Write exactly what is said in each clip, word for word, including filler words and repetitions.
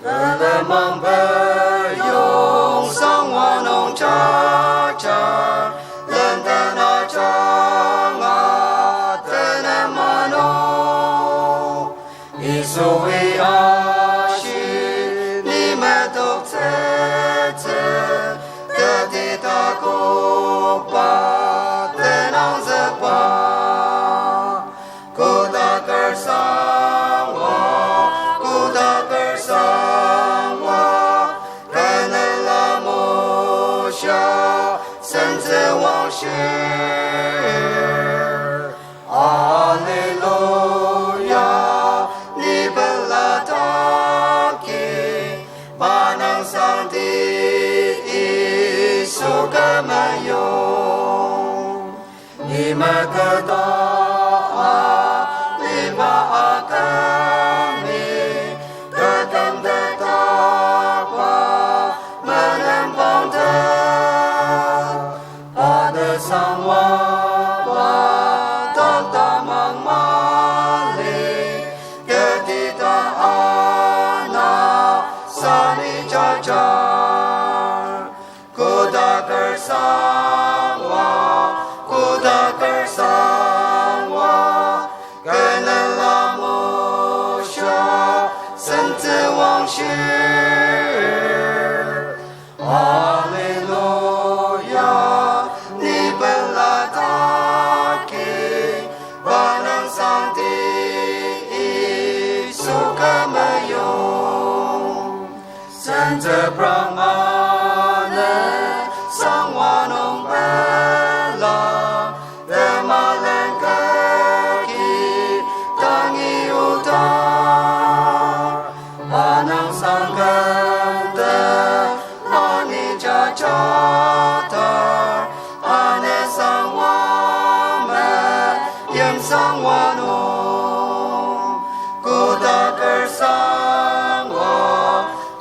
Külemang peyong sangwa nung jaja, lenden ajanga tenem ano. Yisui ashi, ni metoktsütsü, teti takokba, tenangzükba. Kodaker sangwa, kodaker sangwa, kenela mosha, sentsü wangshir. Alleluia, ni pelataki, manang sangti Yisu kümeyong. Ni meketa aliba akümi, tekümtetaba menembangte. Ane sangwa wa taktamang mali, ketita ana sani jaja. Kodaker sangwa, kodaker sangwa, kenela mosha, sentsü wangshir. Alleluia, ni pelataki, manang sangti Yisu kümeyong. Sentsü prangane sangwa nung pela, temalen kaki tangi uta. Manang sangkete ani jajata, ane sangwa me yimsangwa nung. Kodaker sangwa,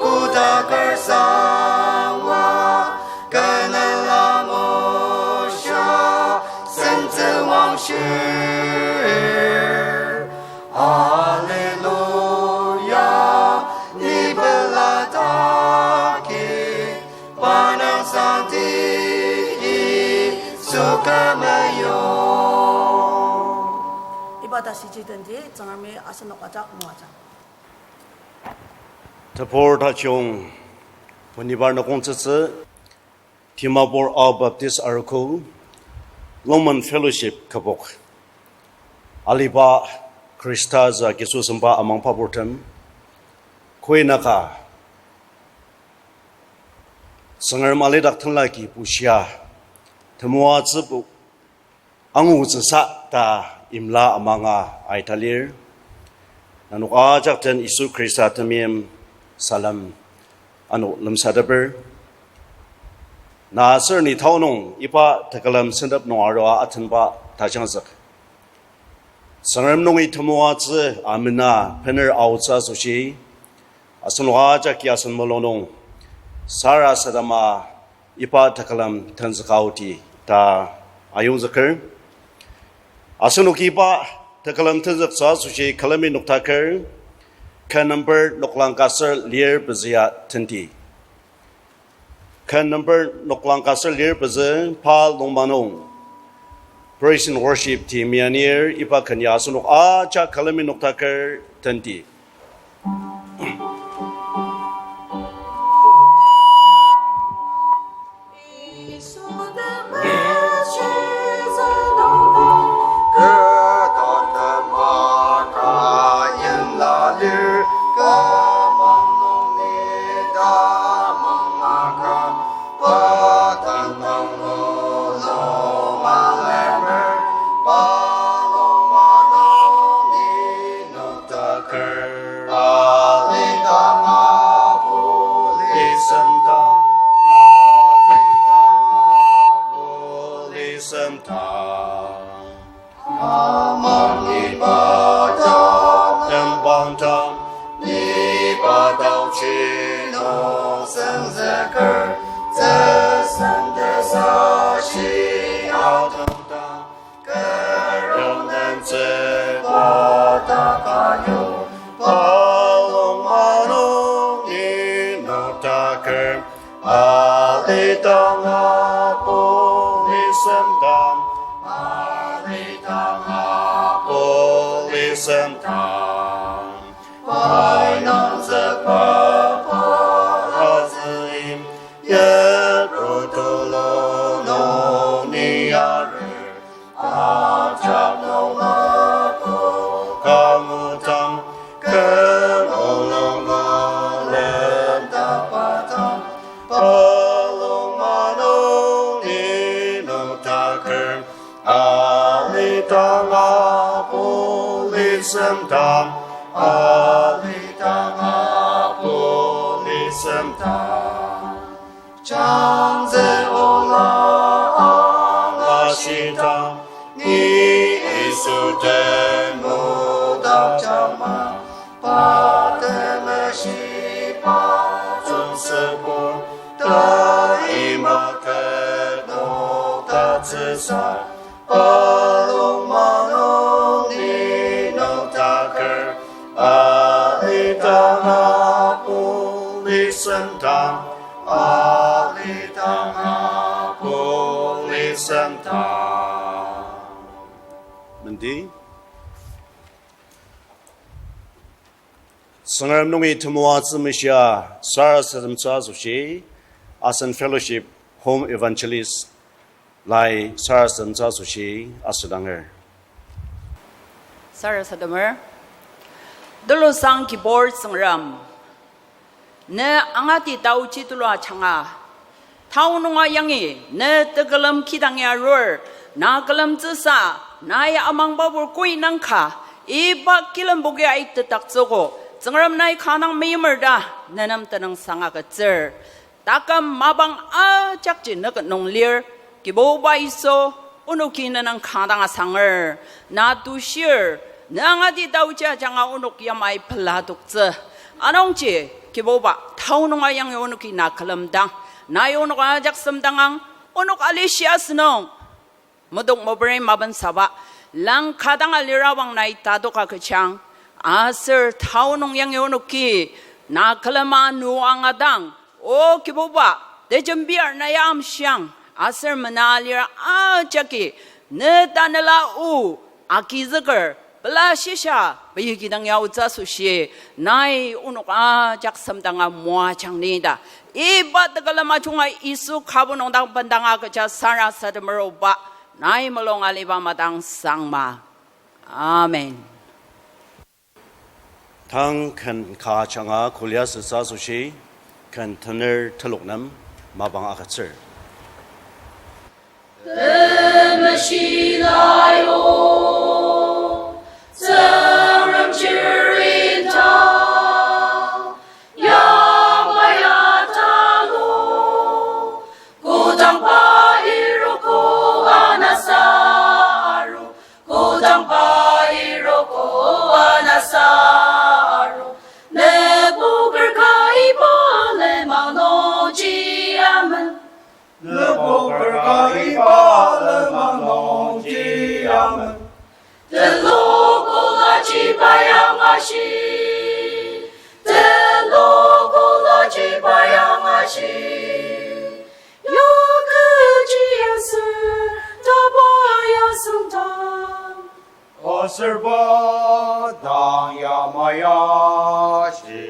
kodaker sangwa, kenela mosha, sentsü wangshir. Alleluia, ni pelataki, manang sangti Yisu kümeyong. Iba ta shiji tendi, Tsüngremi asenok ajak moajang. Tebur tajung, ponibar nokongtsütsü, Dimapur Ao Baptist Arogo, Longmen Fellowship kübok. Aliba Khrista za Yisu semba amangba purtem, koinaka Tsüngrem alidak tenlaki bushia, temoatsübo angutsüsa ta imla amanga aita lir. Nenok ajak den Yisu Khrista temeim salem ano lemsateper. Na aser ni tao nung iba tekülem sentep nung arua atenba tajangzük. Tsüngrem nungi temoatsü amena bener aotsü asoshi, asenok ajaki asen mulung nung sarasadema iba tekülem tenzüka aoti ta ayongzüker. Asenoki iba tekülem tenzüktsü asoshi külemi noktaker, ken number noklang ka ser lir pezü ya tenti. Ken number noklang ka ser lir pezü pa Longmenung Praise and Worship team ya nir, iba ken ya asenok ajak külemi noktaker tenti. Amang iba tembang tam, iba tao chino senzüker, tsüsem tesashi aotong tam, kerong den tsü semdang. Jangzü ola angashidang, ni Yisu den mudakjangma, pa temeshiba tsüngsübur, ta ima ket noktatsüsa, palung manung ni noktaker, alidanga puli semdang, alidanga puli semdang. Mendi. Tsüngrem nungi temoatsü meshia sarasademtsü asoshi, asen fellowship home evangelist lai sarasademtsü asoshi asüdanger. Sarasademer. Telusang Kibur Tsüngrem, ne angati taochi tulu ajanga, tao nunga yangi ne tekülem kidang ya arur, na külemtsüsa, nai amangbabur koi nangka, iba kilemboki aitetaktsüogo, Tsüngrem nai kanga meimer ta, ne nem tenüngsang agütsür. Taküm mapang ajakji ne ket nung lir, Kibuba Yisu, onoki ne nüng kanga dang asanger, na tushir, ne angati taochi ajanga onok yamai pelatoktsü. Anungji, Kibuba, tao nunga yangi onoki na külemdang, nai onok ajak semdangang, onok alishi asünung, medok meperi mapensaba, langka dang alirabang nai tatok agüjang, aser tao nung yangi onoki na külema nu angadang, O Kibuba, tejembiar na ya amshiang, aser mena lir ajaki, ne tanela o, agizüker, pela shisa, peyugi dang ya otsü asoshi, nai onok ajak semdanga moajang ni ta. Iba tekülem ajunga Yisu kübok nung dang bendanga agüja sarasademer oba, nai mulung aliba madang sangma. Amen. Tang ken ka ajanga kulia sütsü asoshi, ken tener telok nem mapang agütsür. Temeshi lai o, Tsüngrem chirita, yamai atalo, kodangba iroko anasa aru, kodangba iroko anasa aru, nüboker ka iba lenmang nungji amen. Nüboker ka iba lenmang nungji amen. Tenlok olaji pai angashi, tenlok olaji pai angashi, ya kechi aser tapa ya sengdang, aser pa dang yamai ashi.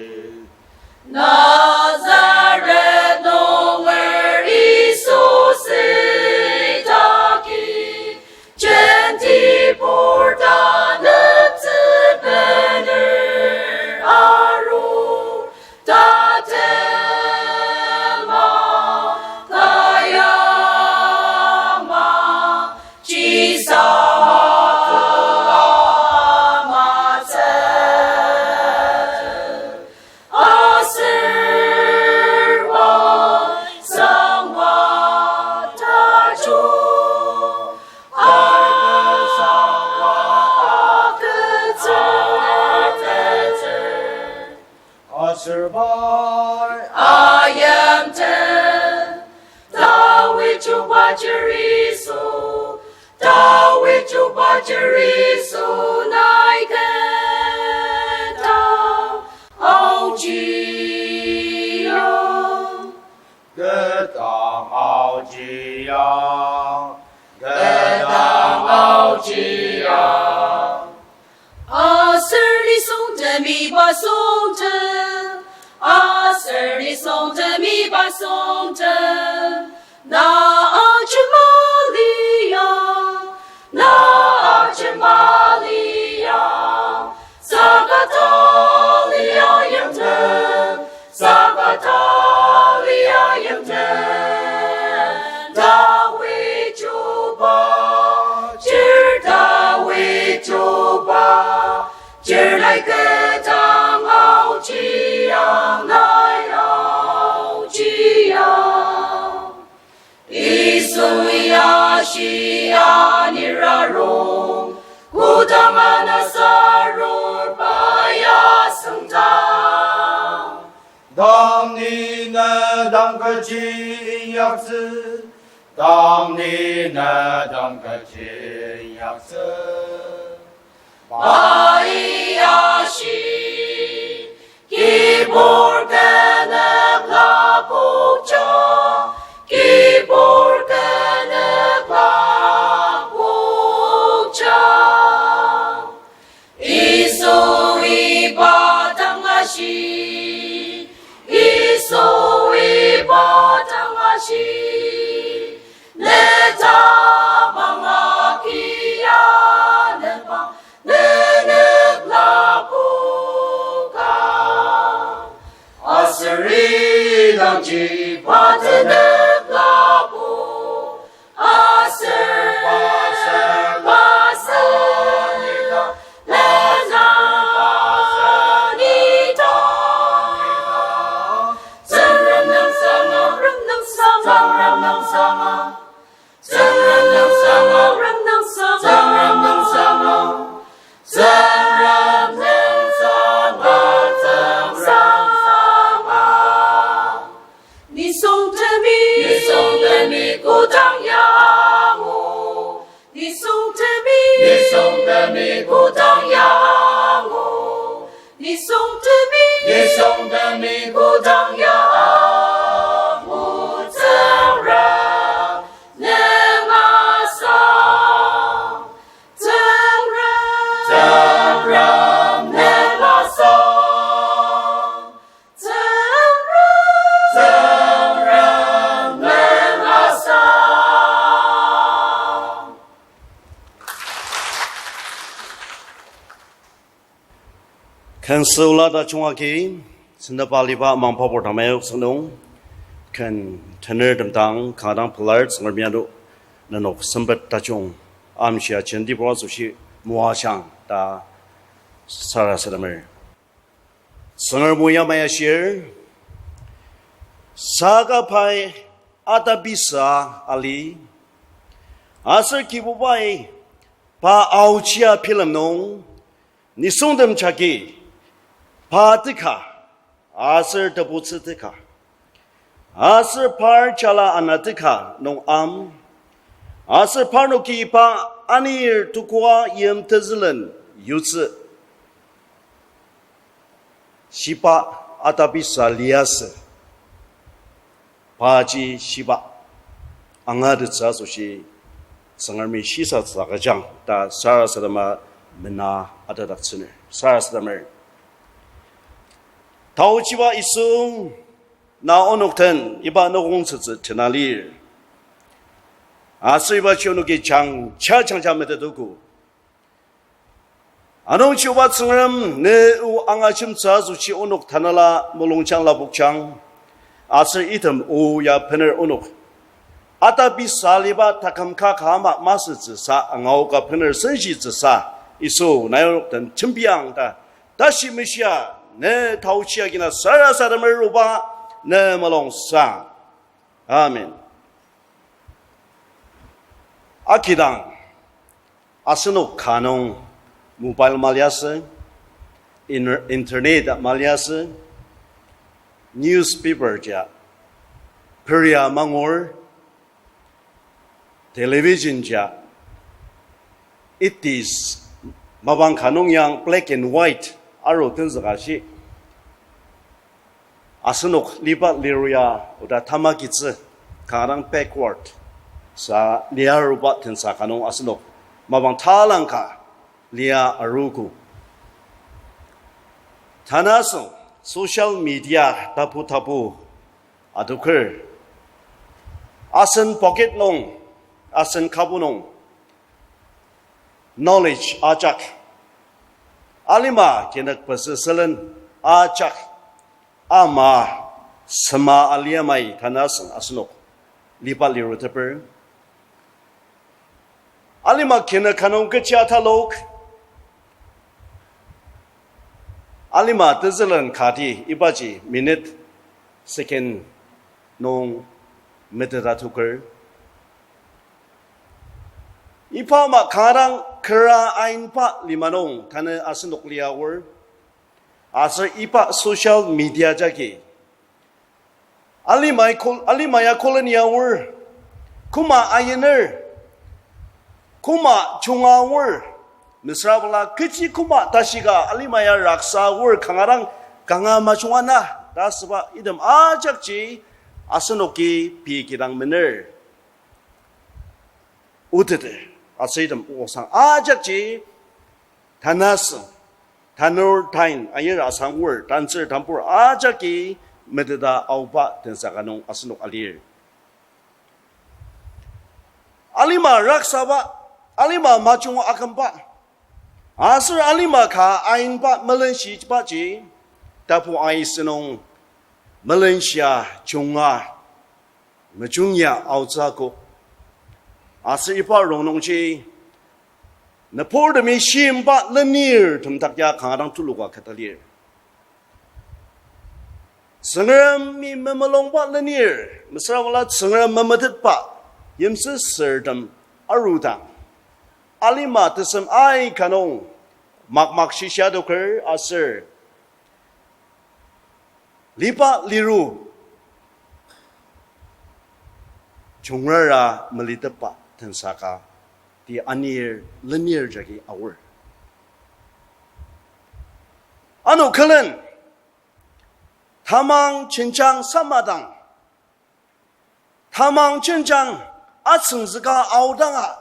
Nazaret nunger Yisu sütaki, jenti purta nüptsü bener aru, tatema kayama, chisama kamatsü. Aser wa sangwa tachu, aser sangwa agütsü. Aser pai ayimten, Dawid chuba chir Yisu, Dawid chuba chir Yisu, nai ketdang aochiyang. Ketdang aochiyang, ketdang aochiyang. Aser nisung temiba songten, aser nisung temiba songten, na ajema liang, na ajema liang, saka tali ayimten, saka tali ayimten, Dawid chuba, chir Dawid chuba, chir nai ketdang aochiyang nai ya. Manasa rur pa ya sengdang. Tang ni ne dang kechi inyaktsü, tang ni ne dang kechi inyaktsü. Pai ashi, kibur kenük lapokja, kibur kenük lapokja. Yisu iba dang ashi, Yisu iba dang ashi, ne tamang agia ne pa nenük lapoka. Aser idangji pa tenük lapo. Aser pa sangita, ne sangita. Tsüngrem nang sanga, Tsüngrem nang sanga, Tsüngrem nang sanga. Tsüngrem nang sanga, Tsüngrem nang sanga, Tsüngrem nang sanga, Tsüngrem nang sanga. Nisung temi, nisung temi kodang yangu, nisung temi, nisung temi kodang yangu. Nisung temi, nisung temi kodang yangu, Tsüngrem nang asang. Tsüngrem, Tsüngrem nang asang. Tsüngrem, Tsüngrem nang asang. Ken süla tajung agi, sendaba aliba amang pabur tamai yok sünung, ken tener temdang kanga dang pelar Tsüngremi ano nenok sempet tajung amshia jenti pura asoshi moajang ta sarasademer. Tsüngrem o yamai ashir, saka pai atapisa ali, aser Kibubai pa aochia bilem nung, nisungtem jagi pa teka, aser tebutsü teka, aser par jala ana teka nung am, aser parnoki pa anir tukua yim tezülen yutsü. Shiba atapisa liasü, paji shiba angatettsü asoshi Tsüngremi shisatsü agüjang ta sarasadema mena atadaktsüner. Sarasademer. Taochiba Yisu, na onok den iba nokong tsütsü tena lir. Aser ibaji onoki jangja jangja metetogo. Anungji oba Tsüngrem, ne o angajemtsü asoshi onok tanela mulungjang lapokjang. Aser item o ya bener onok atapisa aliba taküm kaka ama masütsüsa, angaoka bener senshitsüsa, Yisu, na onok den jembiang ta tashi meshia, ne taochi agina sarasademer oba, ne mulungsang. Amen. Akidang, asenok ka nung mobile maliasü, inter-, internet maliasü, newspaper ja peria mangur, television ja, it is, mapang ka nung yang black and white aru tenzüka shi. Asenok liba liru ya oda tamakitsü, kanga dang backward sa lia aruba tensa ka nung asenok mapang talangka lia aruogo. Tanü asüng social media tapu tapu adoker, asen pocket nung, asen kabu nung knowledge ajak, alima kinük pezü sülen ajak ama sema alia mai tanü asüng asenok liba liruteper. Alima kinük ka nung kechi atalok, alima tezülen kati ibaji minute, second nung meteta toker. Iba ama kanga dang kera ainba lima nung tanü asenok lia aor. Aser iba social media jagi alimai kol-, alima ya koleni aor, koma ainer, koma junga aor, mesüra bala kechi koma tashika alima ya raksa aor kanga dang kanga majunga na ta asüba item ajakji asenoki pei kidang mener. Oteter, aser item osang ajakji tanasüng, tanur tain ayir asangur, tantsür tanpur ajaki meteta aoba tensa ka nung asenok alir. Alima raksaba, alima majung akümba, aser alima ka ainba melenshibaji, tapu aisü nung melenshia junga mejunga aotsü akok. Aser iba rongnungji nüburtemi shimba lenirtem dak ya kanga dang tuluka keta lir. Tsüngremi memulungba lenir, mesüra bala Tsüngrem memetetba yimsüsürtem arudang, alima tesem aika nung makmak shisha adoker aser liba liru jungrara melitepba tensa ka ti anir lenir jagi aor. Ano külen tamang jenjang samadang, tamang jenjang atsüngzüka aodanga,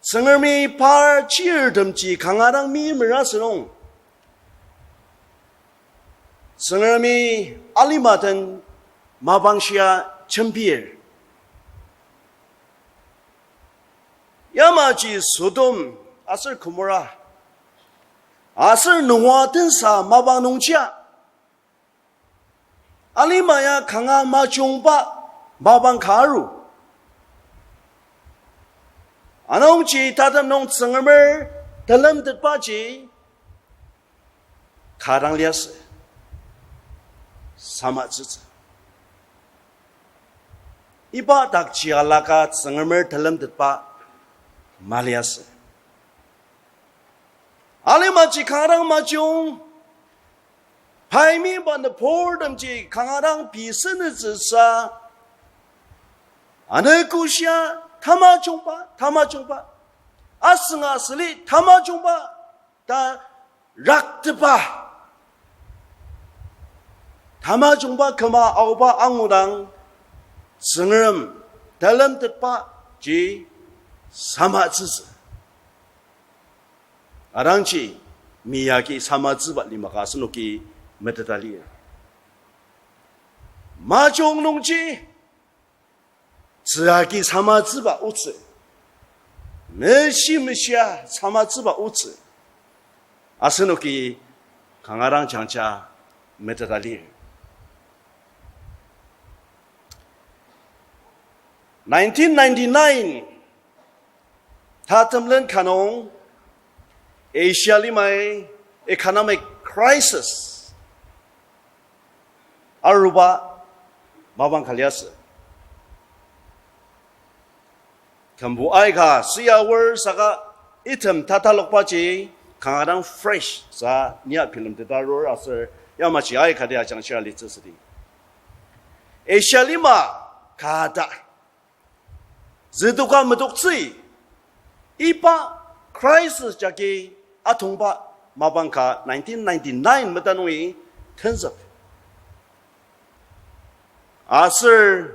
Tsüngremi par chirtemji kanga dang meimer asünung, Tsüngremi alima den mapang shia jembir. Yamaji Sodom aser Gomora aser Noa tensa mapang nungjia alima ya kanga majungba mapang ka aru. Anungji tatem nung Tsüngremer telemtetbaji ka dang liasü, samatsütsü. Iba dakji alaka Tsüngremer telemtetba maliasü. Alimaji kanga dang majung, pai miba nüburtemji kanga dang pei senütsüsa, anogo shia tamajungba, tamajungba, asünga süli tamajungba ta raktepa, tamajungba küma aoba angudang, Tsüngrem telemtetbaji samatsütsü. Arangji miyagi samatsüba lima ka asenoki meteta lir. Majung nungji tzü agi samatsüba otsü, meshi meshia samatsüba otsü, asenoki kanga dang jangja meteta lir. Nineteen ninety-nine tatemlen ka nung Asia limai economic crisis aruba mapang ka liasü. Kümbu aika süa aor saka item tatalokbaji kanga dang fresh sa nia bilemteta arur aser yamaji aikati ajangshia alitsü südi. Asia lima ka ta zütoka metoktsü, iba crisis jagi atongba mapang ka nineteen ninety-nine meta nungi tenzük. Aser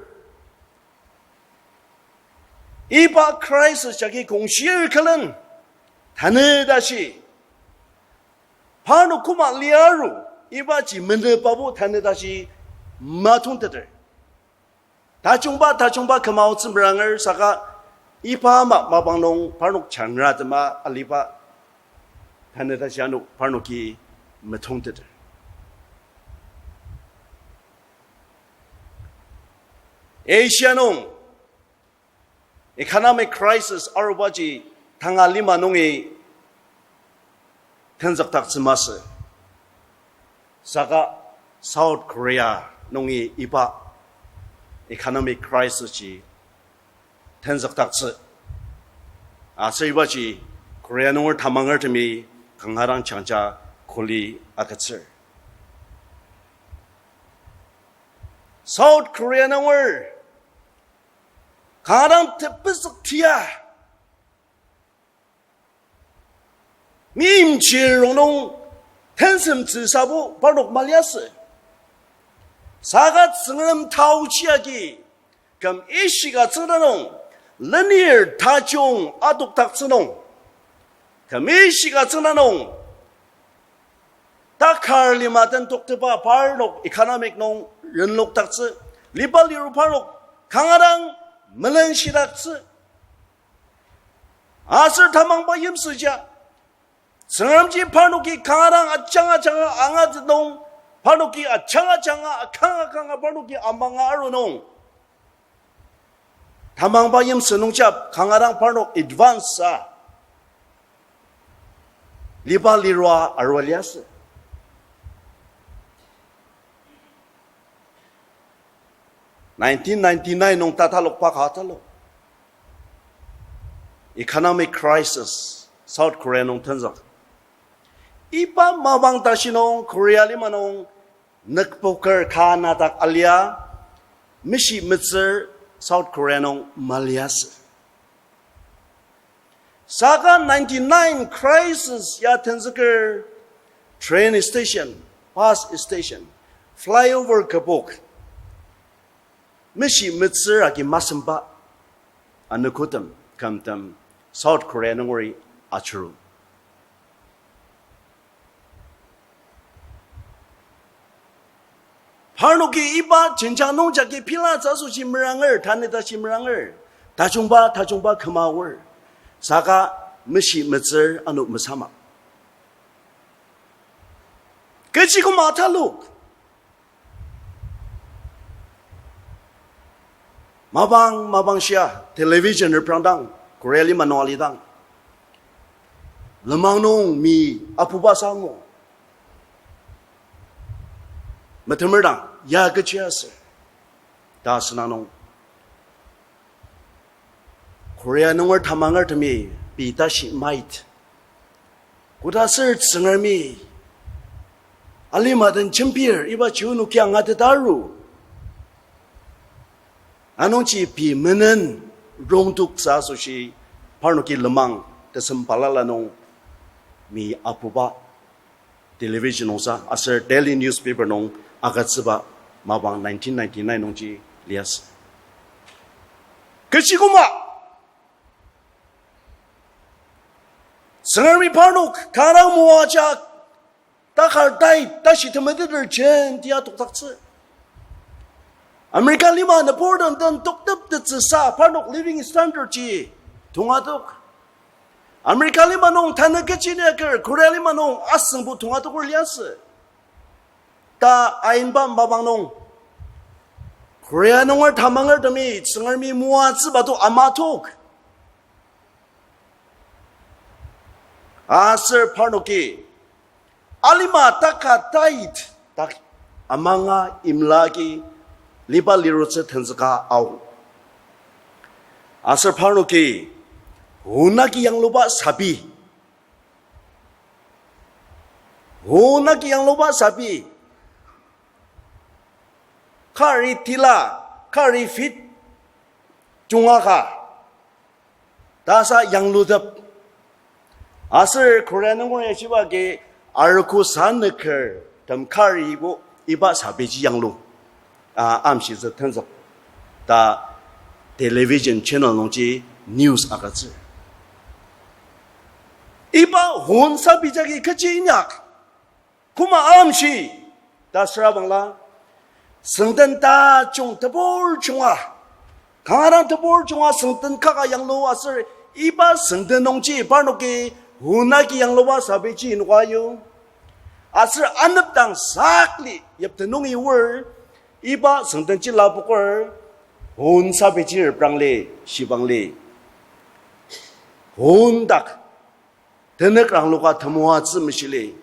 iba crisis jagi kongshir külen tanü tashi parnok koma liaru ibaji menepabo tanü tashi matongteter. Tajungba, tajungba küma otsü meranger saka iba ama mapang nung parnok jangra tema aliba tanü tashi ano parnoki metongteter. Asia nung economic crisis arubaji tanga lima nungi tenzükdaktsü masü. Saka South Korea nungi iba economic crisis ji tenzükdaktsü. Aser ibaji Korea nunger tamangertemi kanga dang jangja kuli agütsür. South Korea nunger kanga dang tepezük tia meimchir rongnung tensemtsü sabo parnok maliasü. Saka Tsüngrem taochi agi, küm ishika tsüngda nung, lenir tajung adokdaktsü nung, küm ishika tsüngda nung, takar lima den toktepa parnok economic nung renlokdaktsü, liba liru parnok kanga dang melenshidaktsü. Aser tamangba yimsüja, Tsüngremji parnoki kanga dang ajanga ajanga angatet nung, parnoki ajanga ajanga akanga akanga parnoki amanga aru nung, tamangba yimsü nungja kanga dang parnok advance a liba lirua arua liasü. Nineteen ninety-nine nung tatalokba ka atalo, economic crisis South Korea nung tenzük. Iba mapang tashi nung Korea lima nung nükpoker ka nadak alia, meshi metsür South Korea nung maliasü. Saka ninety-nine crisis ya tenzüker train station, bus station, flyover kübok, meshi metsür agi masemba anogotem kümtem South Korea nungeri ajuru. Parnoki iba jenjang nungjagi pilatsü asoshi meranger, tanü tashi meranger. Tajungba, tajungba küma aor. Saka meshi metsür ano mesama. Kechi koma atalok. Mapang, mapang shia television reprangdang, Korea lima nung alidang, lenmang nung mi apuba sangu. Metemer dang, ya kechi asür ta asünang nung, Korea nunger tamangertemi pei tashi mait. Koda aser Tsüngremi alima den jembir iba chiu noki angateta aru. Anungji pei menen rongtoktsü asoshi parnoki lenmang tesem balala nung mi apuba television nungsa aser daily newspaper nung agütsüba mapang nineteen ninety-nine nungji liasü. Kechi koma Tsüngremi parnok kanga moajak takar tai tashi temeteter jenti adokdaktsü. America lima nüburtem den tokteptettsüsa parnok living standard ji tongadok. America lima nung tanü kechi niaker Korea lima nung asüngbo tongadoker liasü. Ta ainba mapang nung Korea nunger tamangertemi Tsüngremi moatsüba to amatok. Aser parnoki alima taka tait dak amanga imla agi liba lirutsü tenzüka ao. Aser parnoki honaki yangluba sabi, honaki yangluba sabi, kari tila, kari feet junga ka ta sa yanglutep. Aser Korea nunger ya shiba agi arogo sanüker tem karibo iba sabiji yanglu, a, amshitsü tenzük ta television channel nungji news agütsür. Iba hon sabi jagi kechi inyak koma amshi ta sürabangla, süngden tajung tebur junga, kanga dang tebur junga süngden kaka yanglu aser iba süngden nungji parnoki honaki yangluba sabiji inoka ayu. Aser anepdang sakli yipten nungi oar, iba süngdenji lapoker hon sabiji reprangli, shibangli, hon dak tenük rangloka temoatsü meshili.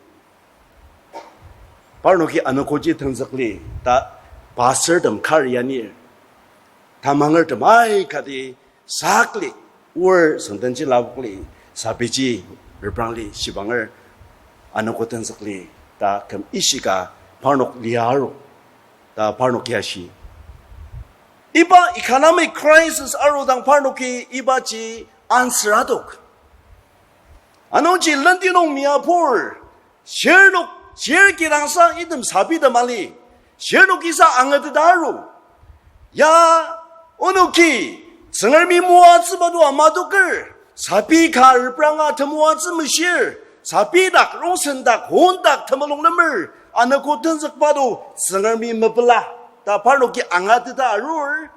Parnoki anogoji tenzükli ta pastortem kar yanir, tamangertem aikati sakli oar süngdenji lapokli, Sabiji reprangli shibanger, anogo tenzükli ta küm ishika parnok lia aru ta parnok yashi. Iba economic crisis arudang parnoki ibaji answer adok. Anungji lenti nung miapur, shirnok, shir kidangsa item sabi temali, shirnok kisa angateta aru. Ya, onoki, Tsüngremi moatsüba to amadoker, sapi ka repranga temoatsü meshir, sapi dak, rongsen dak, hon dak, temulung lemer, anogo tenzükba to, Tsüngremi mepela, ta parnoki angateta arur,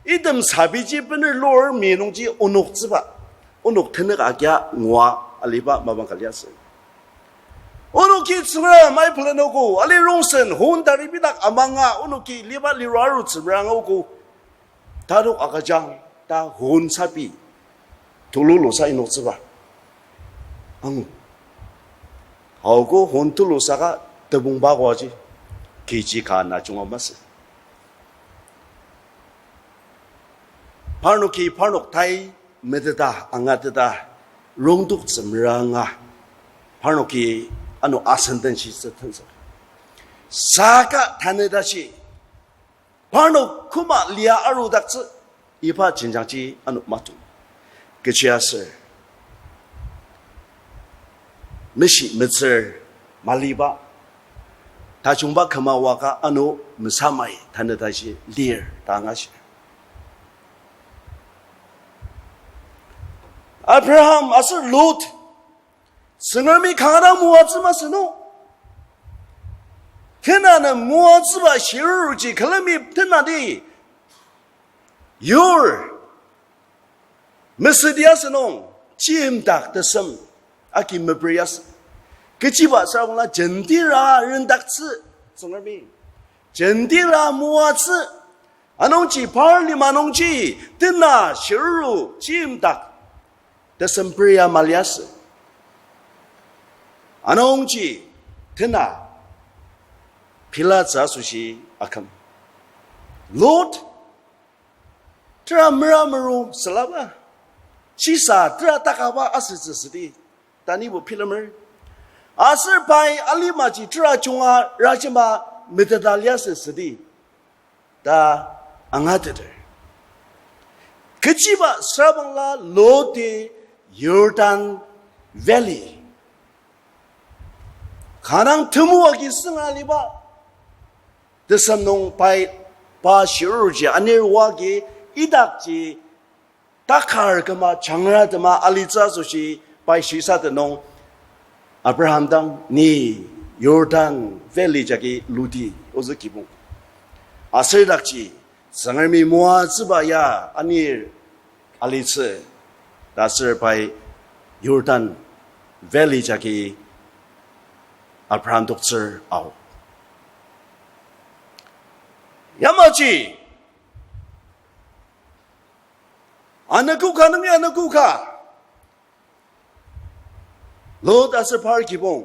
item sabiji bener lur mi nungji onoktsüba, onok tenük agia ngua aliba mapang ka liasü. Onoki Tsüngrem mai pelenogo, ali rongsen, hon taribi dak amanga, onoki liba lirua arutsü merangogo. Tadok agüjang, ta hon sapi, tulu lusa inoktsüba angu. Aogo hon tulu saka tebongba koaji, K G ka na junga masü. Parnoki parnok tai meteta angateta rongtoktsü meranga, parnoki ano asen den shitsü tenzük. Saka tanü tashi, parnok koma lia arudaktsü, iba jenjangji ano mato. Kechiaser meshi metsür maliba, tajungba küma waka ano mesamai tanü tashi lir ta angashi. Abraham aser Lot, Tsüngremi kanga dang moatsü masü no? Tena nem moatsüba shiruruji külemi tenati yur mesüdi asü nung, chimdak tesem agi meperi asü. Kechiba süra bangla jentira rendaktsü Tsüngremi. Jentira moatsü. Anungji par lima nungji tena shiruru chimdak tesem peria maliasü. Anungji tena pilatsü asoshi aküm, Lot, tera mera meru sülaba, shisa tera takaba asütsü südi, ta nibo bilemer. Aser pai alimaji tera junga rajema meteta liasü südi, ta angateter. Kechiba süra bangla Loti Jordan Valley, kanga dang temu agi sünga aliba tesem nung pai pa shiruruji anir oa agi idakji takar küma jangra tema alitsü asoshi pai shisatet nung Abraham dang ni Jordan Valley jagi ludi ozü kibong. Aser idakji Tsüngremi moatsüba ya anir alitsü, ta aser pai Jordan Valley jagi Abraham toktsür ao. Yamaji anogo ka nungi anogo ka, Lot aser par kibong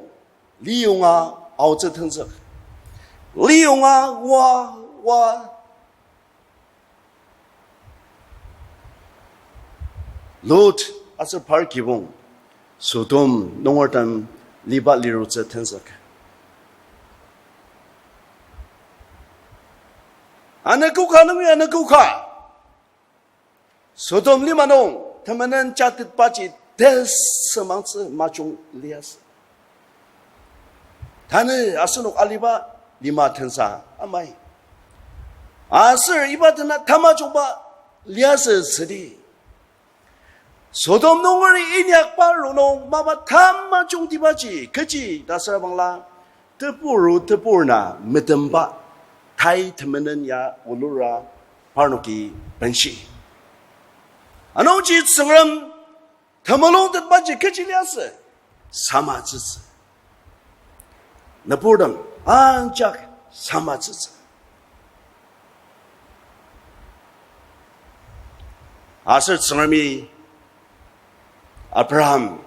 liyonga aotsü tenzük. Liyonga oa, oa, Lot aser par kibong Sodom nungertem liba lirutsü tenzük. Anogo ka nungi anogo ka, Sodom lima nung temenen jatetbaji tesümangtsü majung liasü. Tanü asenok aliba lima tensa amai. Aser iba tena tamajungba liasü südi. Sodom nungeri inyakba rongnung mapa tamajungtibaji kechi ta süra bangla, tebur tebur na metemba, tai temenen ya olura parnoki benshi. Anungji Tsüngrem temulungtetbaji kechi liasü, samatsütsü. Nüburtem ajak samatsütsü. Aser Tsüngremi Abraham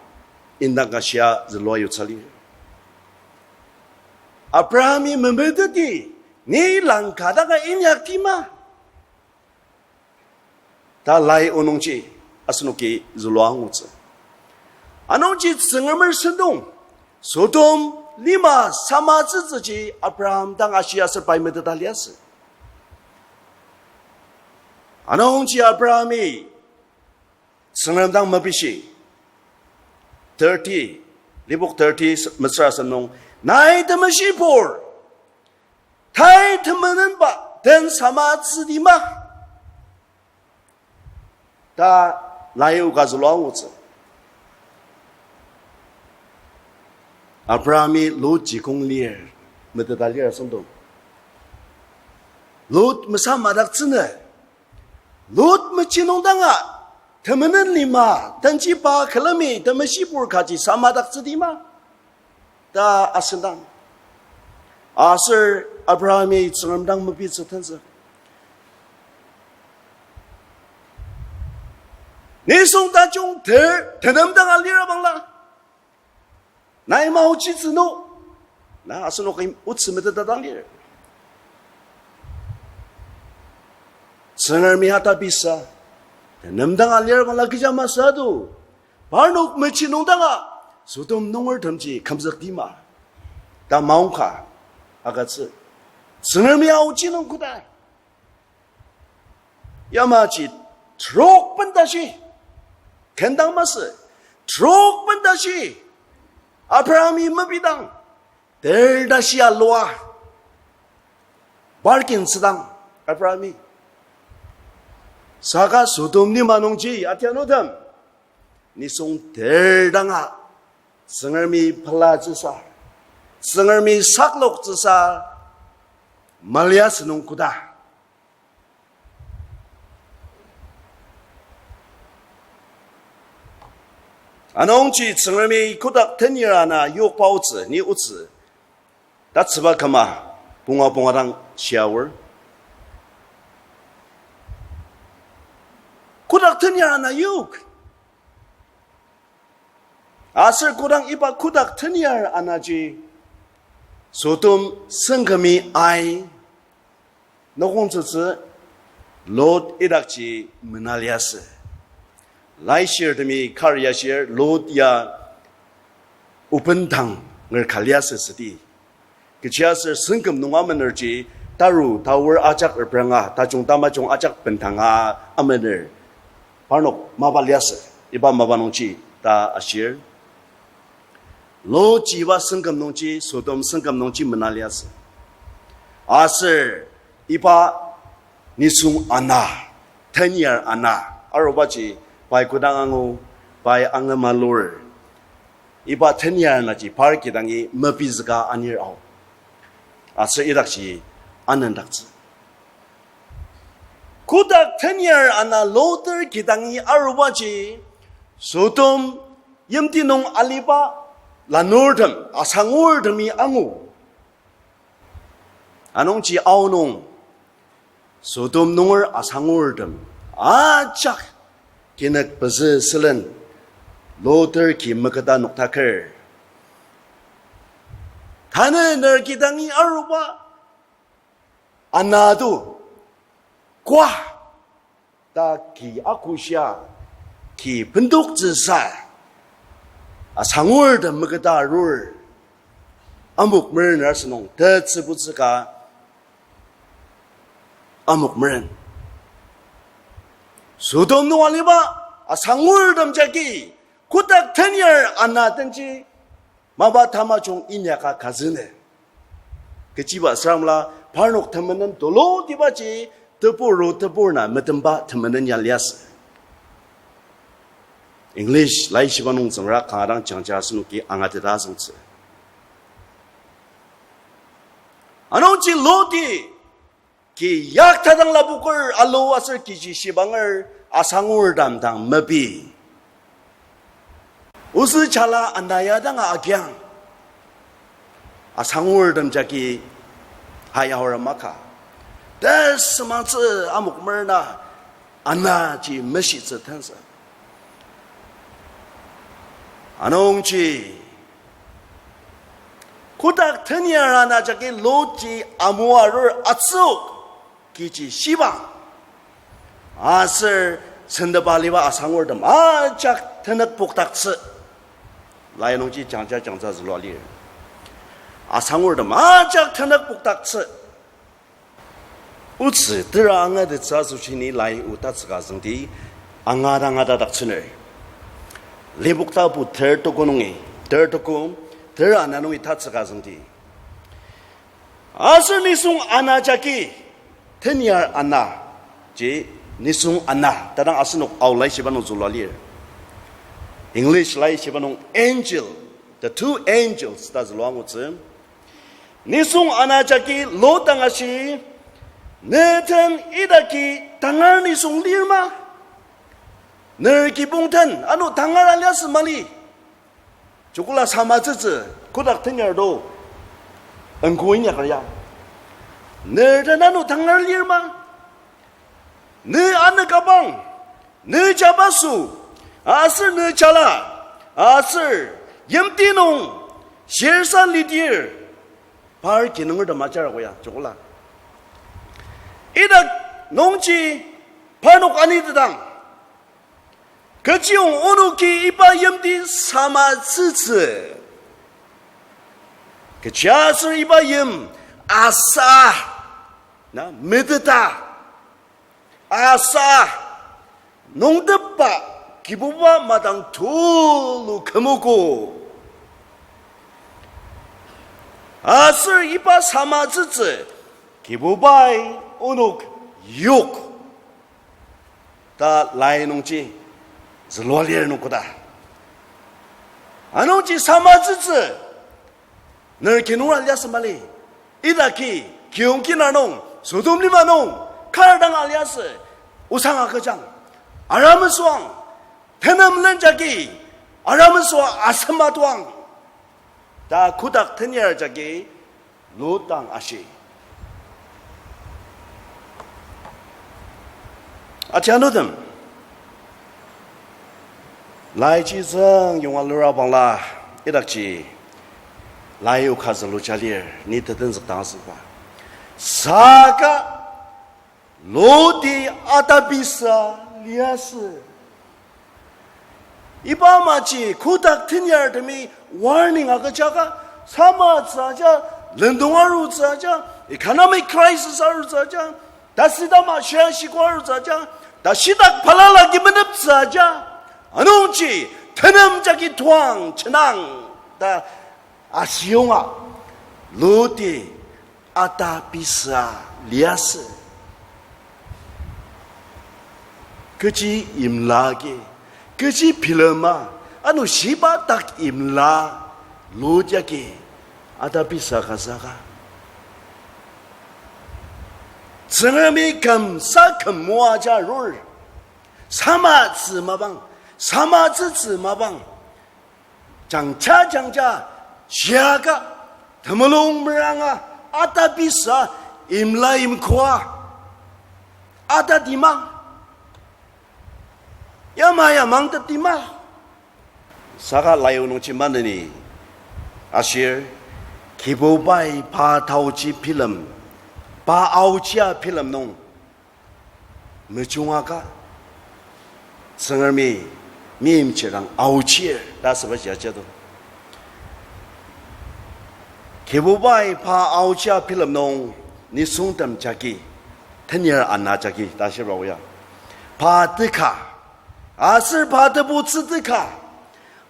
indang ka shia zülua yutsü lir. Abrahami memeteti, ni langka daka inyakti ma? Ta lai onungji asenoki zülua angutsü. Anungji Tsüngremer sentong, Sodom lima samatsütsüji Abraham dang ashi aser pai meteta liasü. Anungji Abrahami Tsüngrem dang mepishi. Thirty, Lipok thirty, mesüra asem nung, nai temeshibur, tai temenenba den samatsüdi ma? Ta lai oka zülua angutsü. Abrahami Lotji kong lir, meteta lir asüngdong. Lot mesamadaktsünü. Lot mechi nung danga, temenen lima, tenjiba külemi temeshibur kaji samadaktsüdi ma? Ta asüngdang. Aser Abrahami Tsüngrem dang mepitsü tenzük. Nisung tajung ter, tenem dang alira bangla. Nai maochitsü no. Na asenok otsü meteta dang lir. Tsüngremi ata bisa, tenem dang alir bangla kecha masü ado. Parnok mechi nung danga, Sodom nungertemji kümzükdi ma? Ta maongka, agütsü. Tsüngremi aochi nung koda. Yamaji trok bentashi, kendang masü, trok bentashi, Abrahami mepidang, ter tashi alua, bargain asüdang, Abrahami. Saka Sodom lima nungji atianutem, nisung ter danga, Tsüngremi pelatsüsa, Tsüngremi sakloktsüsa, maliasü nung koda. Anungji Tsüngremi kotak tenyar ana yokba otsü, ni otsü. Tatsüba küma, punga punga dang shiaor. Kotak tenyar ana yok. Aser kodang iba kotak tenyar anaji Sodom sengkümi ai nokongtsütsü Lot idakji mena liasü. Laishirtemi kar ya shir Lot ya obendang nger ka liasü südi. Kechiaser sengküm nung amenerji taru taor ajak repranga, tajung tamajung ajak bendanga amener. Parnok mapa liasü, iba mapa nungji ta ashir. Lotji iba sengküm nungji, Sodom sengküm nungji mena liasü. Aser iba nisung ana, tenyar ana, arubaji pai kodang angu, pai angemalur. Iba tenyar anaji par kidangi mepizüka anir ao. Aser idakji anendaktsü. Kotak tenyar ana Loter kidangi arubaji, Sodom yimti nung aliba lanurtem, asangurtemi angu. Anungji aonung, Sodom nunger asangurtem ajak kinük pezü sülen Loter ki meketa noktaker. Tanü ner kidangi aruba ana to kwa ta ki akoshia, ki bendoktsüsa, asangurtem meketa arur, amok meren asünung tetsübutsü ka amok meren. Sodom nung aliba asangurtem jagi kotak tenyar ana denji mapa tamajung inyaka kazünü. Kechiba süramla parnok temenen tulutibaji tebur ro tebur na metemba temenen ya liasü. English laishiba nung tsüngra kanga dang jangja asenoki angateta azüngtsü. Anungji Loti ki yaktadang lapoker alu aser kiji shibanger asangurtem dang mepi. Ozü jala ana ya danga agiang. Asangurtem jagi hai aor maka. Tesümangtsü amok merena anaji meshitsü tenzü. Anungji kotak tenyar ana jagi Lotji amu arur atsük kiji shiba. Aser sendeba liba asangurtem ajak tenük pokdaktsü. Lai nungji jangja jangja zülua lir. Asangurtem ajak tenük pokdaktsü. Otsü tera angatettsü asoshi ni lai o tatsüka züngdi, angata angata daktsüner. Lipok tapu ter tuku nungi, ter tuku, ter ana nungi tatsüka züngdi. Aser nisung ana jagi, tenyar ana, ji nisung ana, tadang asenok Ao laishiba nung zülua lir. English laishiba nung angel, the two angels ta zülua angutsü. Nisung ana jagi Lot dang ashi, ne den idaki tangar nisung lir ma? Ner kibong den ano tangar aliasü mali. Jokola samatsütsü, kotak tenyar do, engko inyaker ya. Ner den ano tangar lir ma? Ne anü kabang, ne jabaso, aser ne jala, aser yimti nung shirsa lidir, par kinungertem ajarago ya, jokola. Idak nungji parnok anitetang, kechiyong onoki iba yimti samatsütsü. Kechiaser iba yim asa, na, meteta, asa, nungtepba, Kibuba madang tulu kümogo. Aser iba samatsütsü, Kibubai onok yok. Ta lai nungji zülua lir nung koda. Anungji samatsütsü, ner kinungra liasü mali. Idaki, kiyong kinar nung, Sodom lima nung, kar dang aliasü, osang agüjang, aramesüang, tenem len jagi, aramesüa asem matuang. Ta kotak tenyar jagi Lot dang ashi. Atianutem, laiji züng yonga lura bangla, idakji lai o ka züluja lir, ni tetenzükdang asüba. Saka Loti atabisa liasü. Iba amaji kotak tenyartemi warning agüjaka, samatsü aja, lendong arutsü aja, economic crisis arutsü aja, tasüdama shia shiko arutsü aja, tashidak balala agi meneptsü aja, anungji tenem jagi tuang chenang ta asüyonga, Loti atabisa liasü. Kechi imla agi, kechi bilema, ano shiba dak imla, Lot yagi atabisa ka saka, Tsüngremi küm sa küm moaja arur, samatsü mapang, samatsütsü mapang, jangja jangja shiaka, temulung meranga, atabisa, imla imkoa, atatima, yama yamangtetima. Saka lai o nungji maneni ashir, Kibubai pa taochi bilem, pa aochia bilem nung mejungaka, Tsüngremi meimchirang aochir ta asübaji ajado. Kibubai pa aochia bilem nung nisungtem jagi, tenyar ana jagi ta shiba oya, pa teka, aser pa tebutsü teka,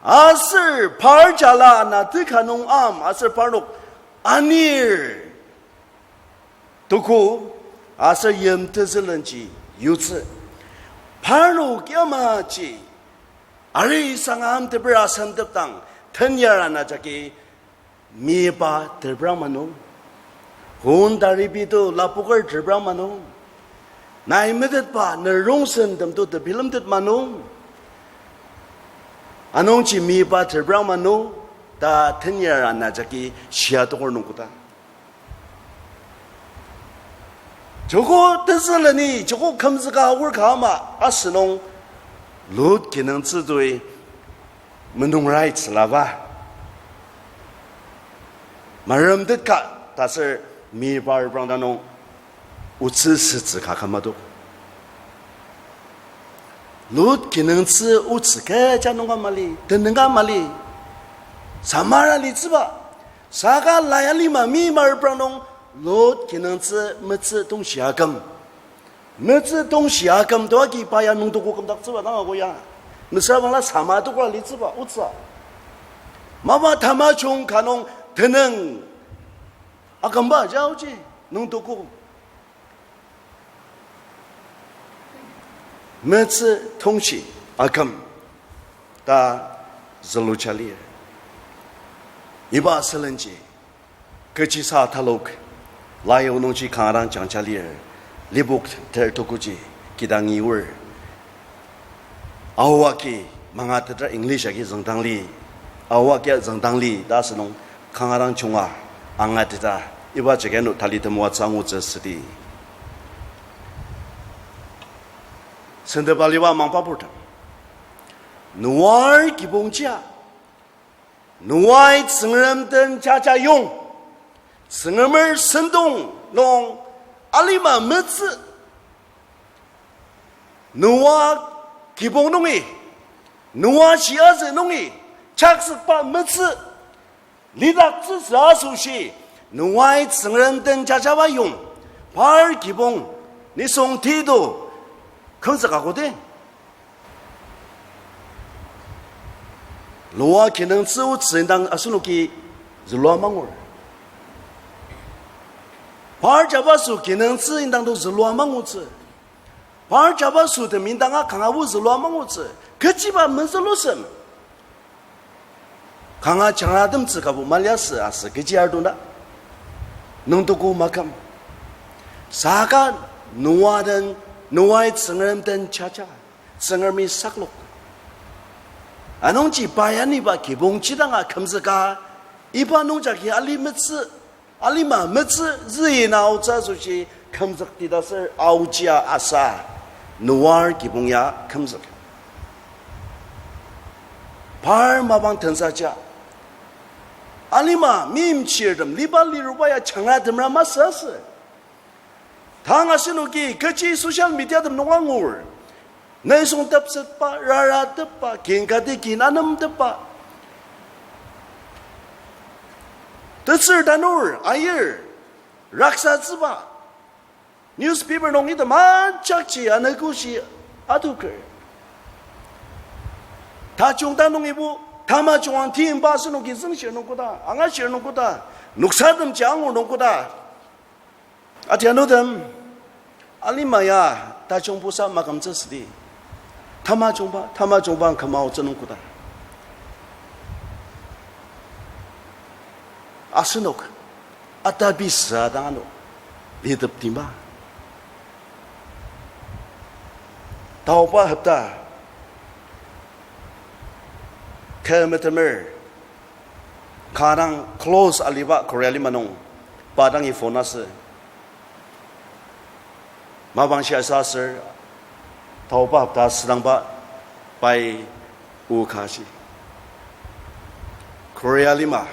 aser par jala ana teka nung am aser parnok anir tuku, aser yim tezülenji yutsü. Parnok yamaji arisanga amteper asemtepdang, tenyar ana jagi miba teprang manung, hon taribi to lapoker teprang manung, nai metetba nerongsen tem to tebilemtet manung, anungji miba teprang manung ta tenyar ana jagi shia tokor nungkoda. Joko tezüleni, joko kümzüka aor ka ama asünung, Lot kinungtsü toi menungraitsülaba, maremtetka ta aser mibar prangda nung otsü sütsü ka kümadok. Lot kinungtsü otsü kecha nunga mali, tenüng ka mali. Samara litsüba, saka lai alima meimar prang nung Lot kinungtsü metsü tongshi aküm. Metsü tongshi aküm to agi pa ya nungtoko kümdaktsüba dang ako ya. Mesüra bangla sama tokra litsüba otsü. Mapa tamajung ka nung tenüng akümba jaoji nungtoko. Metsü tongshi aküm ta züluja lir. Iba sülenji kechisa talok, lai onungji kanga dang jangja lir, Lipok ter tukuji, kidang ngi or. Aoa ki mangatetra English agi züngdang li, aoa ki züngdang li ta asünung kanga dang junga angateta, iba jagi ano tali temoatsü angutsü südi. Sendeba liba mangba purtem, Noa kibongjia, Noai Tsüngrem den jajayong, Tsüngremer sentong nung alima metsü, Noa kibong nungi, Noa shiazü nungi, chakzükba metsü lidaktsütsü asoshi, Noai Tsüngrem den jajaba yong, par kibong nisung tito kümzüka kote. Noa kinungtsü otsü indang asenoki zülua mangur. Par jabaso kinungtsü indang to zülua mangutsü. Par jabaso tem indanga kangabo zülua mangutsü. Kechiba mezülusem. Kanga jangratemtsü kabo maliasü asü kechi ardona. Nungtoko maküm. Saka Noa den, Noai Tsüngrem den jaja. Tsüngremi saklok. Anungji pa ya niba kibong jidanga kümzüka, iba nungjagi ali metsü, alima metsü züina aotsü asoshi kümzüktita ser aojia asa, Noa kibong ya kümzük. Par mapang tensaja. Alima meimchirtem liba liruba ya jangratemra masü asü. Tang asenoki kechi social media tem nung angur. Nisung tepsetba, raratepba, kin kati kin anemtepba. Tetsür tanur, ayir, raksatsüba. Newspaper nung item ajakji anogoshi atoker. Tajung ta nungibo, tamajung ang timba asenoki züngshir nung koda, angashir nung koda, noksatemji angur nung koda. Atianutem, alima ya tajungbusa makümtsü südi. Tamajungba, tamajungba kümaotsü nung koda. Asenok, atabi sa dang ano, litepdima. Taoba hepta, kü metemer, kanga dang close aliba Korea lima nung, pa dangi phone asü. Mapang shia sa aser, taoba hepta südangba pai o ka shi. Korea lima,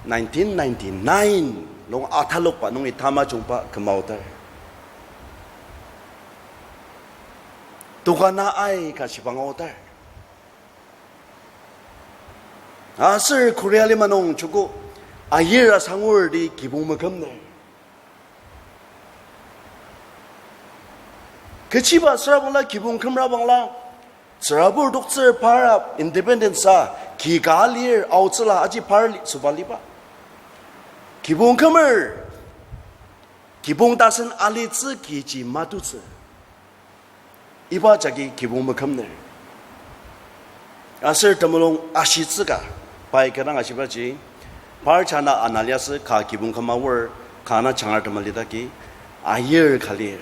nineteen ninety-nine nung atalokba nungi tamajungba kümaoter. Tokana aika shibang aoter. Aser Korea lima nung joko ayir asangurti kibong mekümner. Kechiba süra bangla kibong kümra bangla, tsürabur toktsür para independence a ki ka lir aotsüla aji par li-, süba liba. Kibong kümer, kibong tasen alitsü kiji matutsü. Iba jagi kibong mekümner. Aser temulung ashitsüka, pai kü dang ashibaji, par jana ana liasü ka kibong küma aor, kanga jangar temelidaki, ayir ka lir.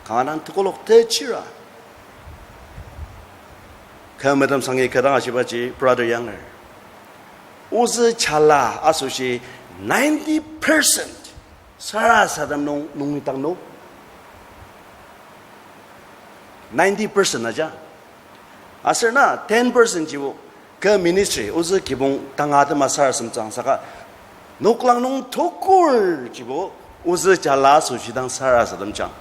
Kanga dang tekolak techira. Kü metem sangi kü dang ashibaji, brother Younger. Ozü jala asoshi ninety percent sarasadem nung nungi tang no. Ninety percent aja. Aser na ten percent jibo kü ministry ozü kibong tanga atema sarasademtsüang saka noklang nung tokur jibo ozü jala asoshi dang sarasademtsüang.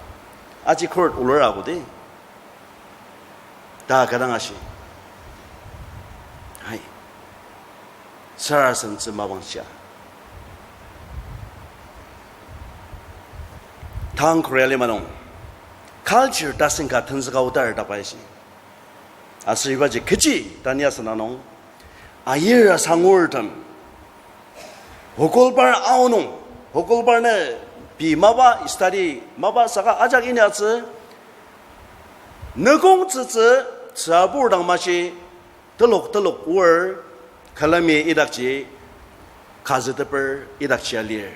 Aji court olor ako di. Ta kü dang ashi. Hai. sarasademtsü mapang shia. Tang Korea lima nung culture tasen ka tenzüka aodar ta pai shi. Aser ibaji kechi tania sena nung, ayir asangurtem, Hokolbar aonung, Hokolbar ne pei mapa study mapa saka ajak inyatsü, nükong tsütsü, tsürabur dang mashi, telok telok or, külemi idakji, kazüteper idakji alir.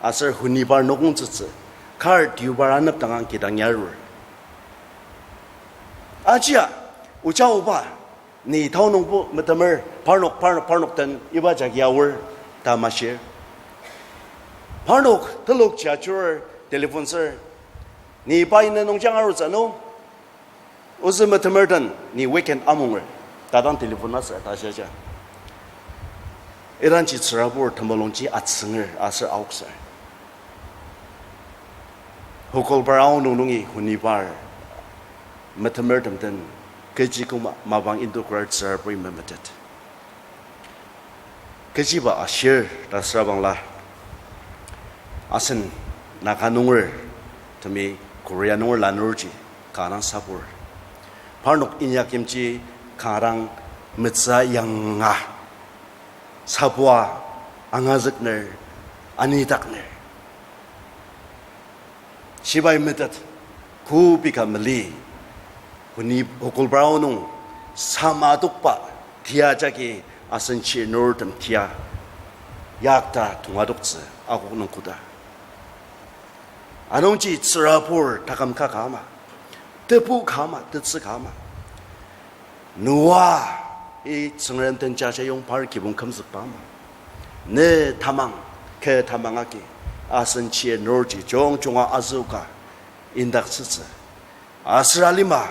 Aser honibar nükong tsütsü, kar tiubar anepdang ang kidang yarur. Ajia, oja oba, ni tao nungbo metemer, parnok, parnok, parnok den iba jagi aor, ta mashir. Parnok telokji ajurur, telephone sür. Ni pa ina nungji ang arutsü nung, ozü metemer den ni weekend amunger, ta dang telephone asür ta shiaja. Idangji tsürabur temulungji atsünger aser aoksür. Hokolbar aonung nungi honibar metemertem den kechi koma mapang indokrar tsüraburi memetet. Kechiba ashir ta süra bangla, asen Naga nungertemi Korea nunger lanurji kanga dang sapur. Parnok inyakimji kanga dang metsü yanga sapua angazükner, anidakner. Shibai metet, kübok ka mali, honi Hokolbar aonung sama adokba tia jagi asen chirnurtem tia yakta tongadoktsü akok nung koda. Anungji tsürabur taküm ka ka ama, tebu ka ama, tetsü ka ama. Noa-i Tsüngrem den jajayong par kibong kümzükba ama, ne tamang, kü tamang agi, asen chirnurji jungjunga azüoka indaktsütsü. Aser alima,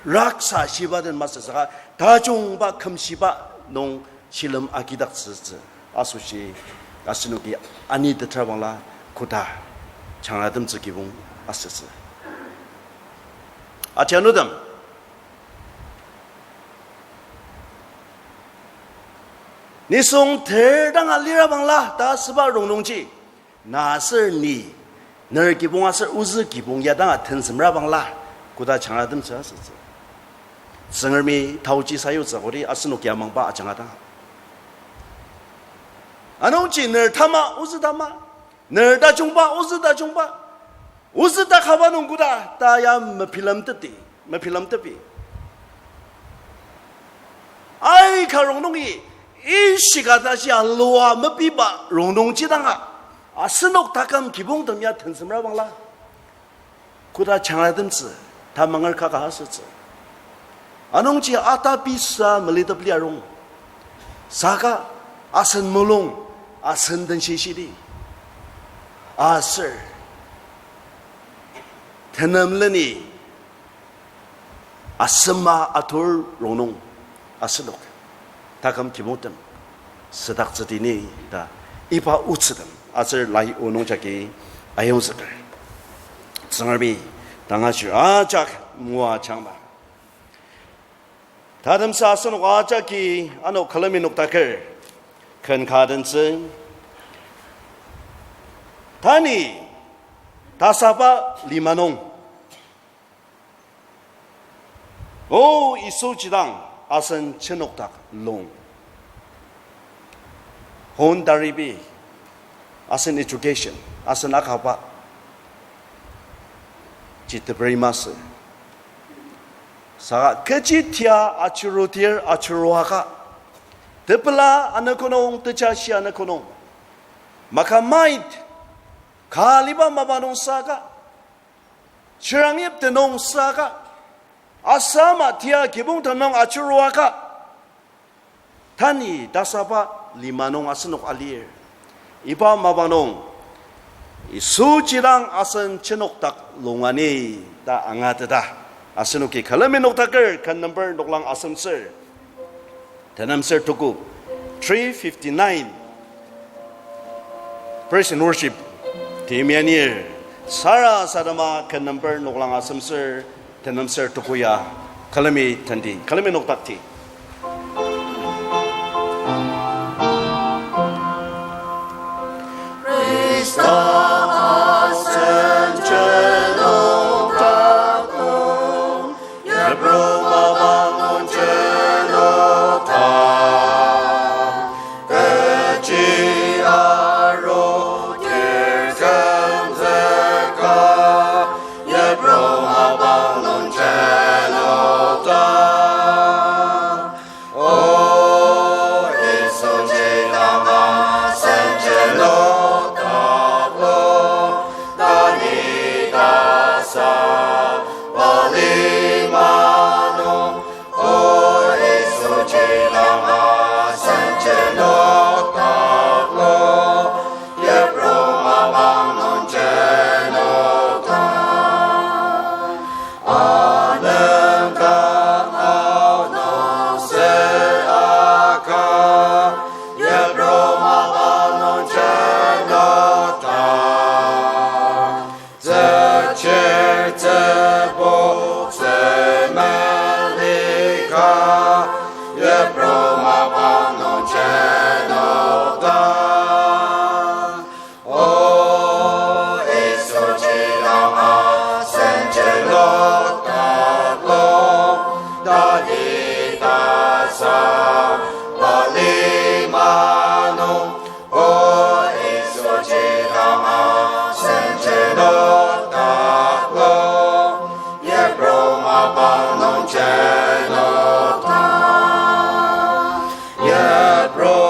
raksa shiba den masü saka, tajungba kümshiba nung shilem agidaktsütsü. Asoshi, asenoki ani tetra bangla koda changratemtsü kibong asütsü. Atianutem, nisung ter danga lira bangla ta süba rongnungji, na aser ni, ner kibong aser ozü kibong ya danga tenzümra bangla, koda changratemtsü asütsü. Tsüngremi taoji sayutsü kodi asenoki amangba ajanga dang. Anungji ner tama, ozü tama, ner tajungba, ozü tajungba, ozü takaba nung koda ta ya mebilemteti, mebilemtepi. Aika rongnungi, ishika tashi alua mepiba rongnungji danga, asenok taküm kibongtem ya tenzümra bangla, koda changratemtsü, tamanger kaka asütsü. Anungji ata pisa melitep liarung, saka asen mulung, asen den shishidi, aser tenemleni asema atur rongnung asenok taküm kibongtem südaktsütini ta iba otsütem aser lai onung jagi ayongzüker. Tsüngremi tangashir ajak moajangma. Tatemsa asenok ajaki ano külemi noktaker ken ka tentsü. Tanü tasaba lima nung, O Yisu jidang asen chinokdak lung. Hon taribi, asen education, asen akaba ji teperi masü. Saka kechi tia achirudir achiruaka, tepela anogo nung, tejashi anogo nung, maka mait ka aliba mapa nung saka, chirang yipte nung saka, asama tia kibongtem nung achiruaka, tanü tasaba lima nung asenok alir. Iba mapa nung, Yisu jidang asen chinokdak lung ani ta angateta, asenoki külemi noktaker ken number noklang asemtsür, tenemser tuku, three fifty-nine. Praise and worship team yanir, sarasadema ken number noklang asemtsür, tenemser tuku ya, külemi tenti, külemi noktakti. Sa, balima nung, o Yisu, jidang asen jenok taklo, yipru mapang nung jenok ta. Anungka aonung se aka, yipru mapang nung jenok ta. Tsüchir tsübok tsümelika, yipru mapang nung jenok ta. O Yisu, jidang asen jenok taklo, tadi tasa balima nung, o Yisu, jidang asen jenok taklo, yipru mapang nung jenok ta. Yipru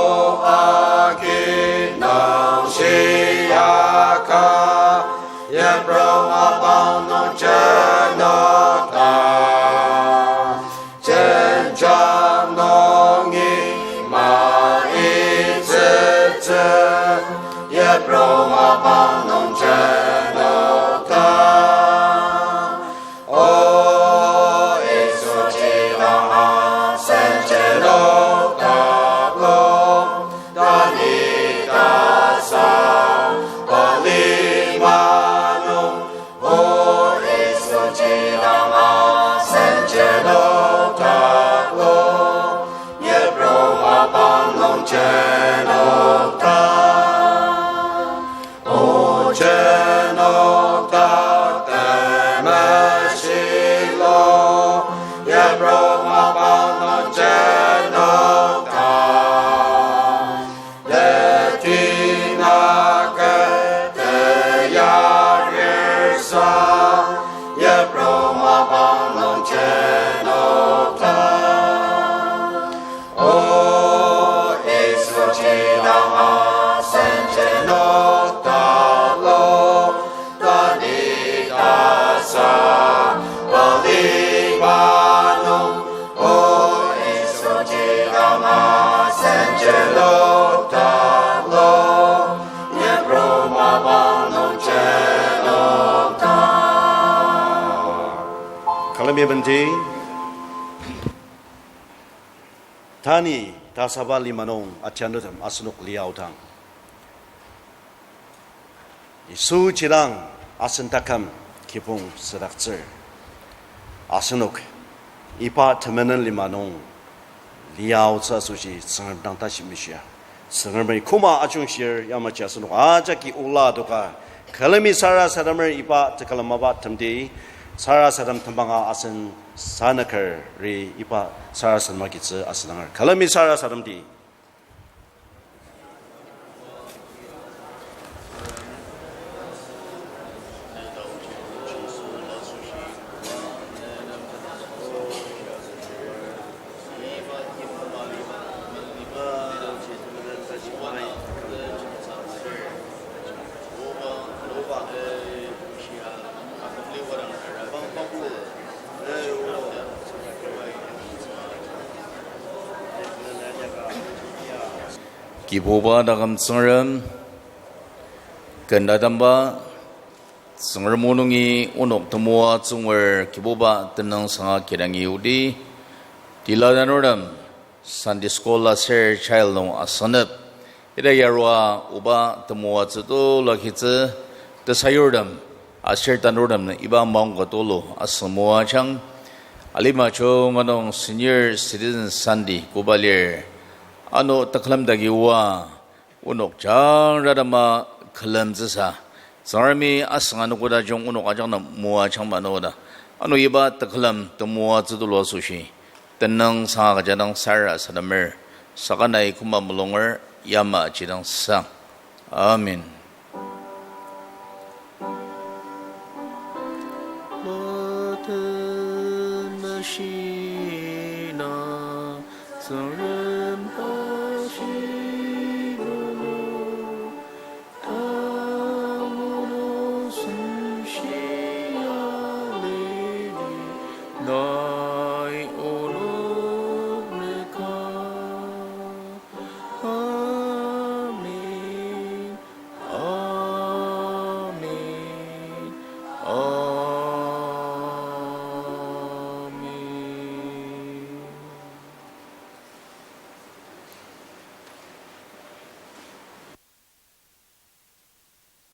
agi nung shiaka, yipru mapang nung jenok ta. Jenjang nungi maitsütsü, yipru mapang nung jenok ta. O Yisu, jidang asen jenok taklo, tadi tasa balima nung, o Yisu, jidang asen jenok taklo, yipru mapang nung jenok ta. O jenok ta temeshilo, yipru mapang nung jenok ta. Teti na kete yarir sa, yipru mapang nung jenok ta. O Yisu, jidang asen jenok taklo, tadi tasa balima nung, o Yisu, jidang asen jenok taklo, yipru mapang nung jenok ta. Külemi benti. Tani tasaba lima nung ajandutem asenok liaodang, Yisu jidang asen taküm kibong südaktsür. Asenok iba temenen lima nung liaotsü asoshi Tsüngrem dang tashi mishia. Tsüngremi koma ajungshir yamaji asenok ajaki ola adoka. Külemi sarasademer iba tekülem mapa temdi, sarasadem tembanga asen sanükeri iba sarasadem agitsü asüdanger. Külemi sarasademdi. Kibuba taküm Tsüngrem, ken tatemba Tsüngrem o nungi onok temoatsü ngua Kibuba tenüngsanga kidangi odi, tila tanurtem Sunday school aser child nung asünep, ita yarua oba temoatsü tulu agitsü, tesayurtem aser tanurtem iba maongka tulu asüngmoajang. Alima chunga nung Senior Citizen Sunday koba lir, ano tekülem dagi oa, onok jangratema külemtsüsa, Tsüngremi asünga nükoda jung onok ajak nem moajang manoda, ano iba tekülem temoatsü tulu asoshi tenüngsanga kajadang sarasademer, saka nai koma mulunger yamaji dang sang. Amen.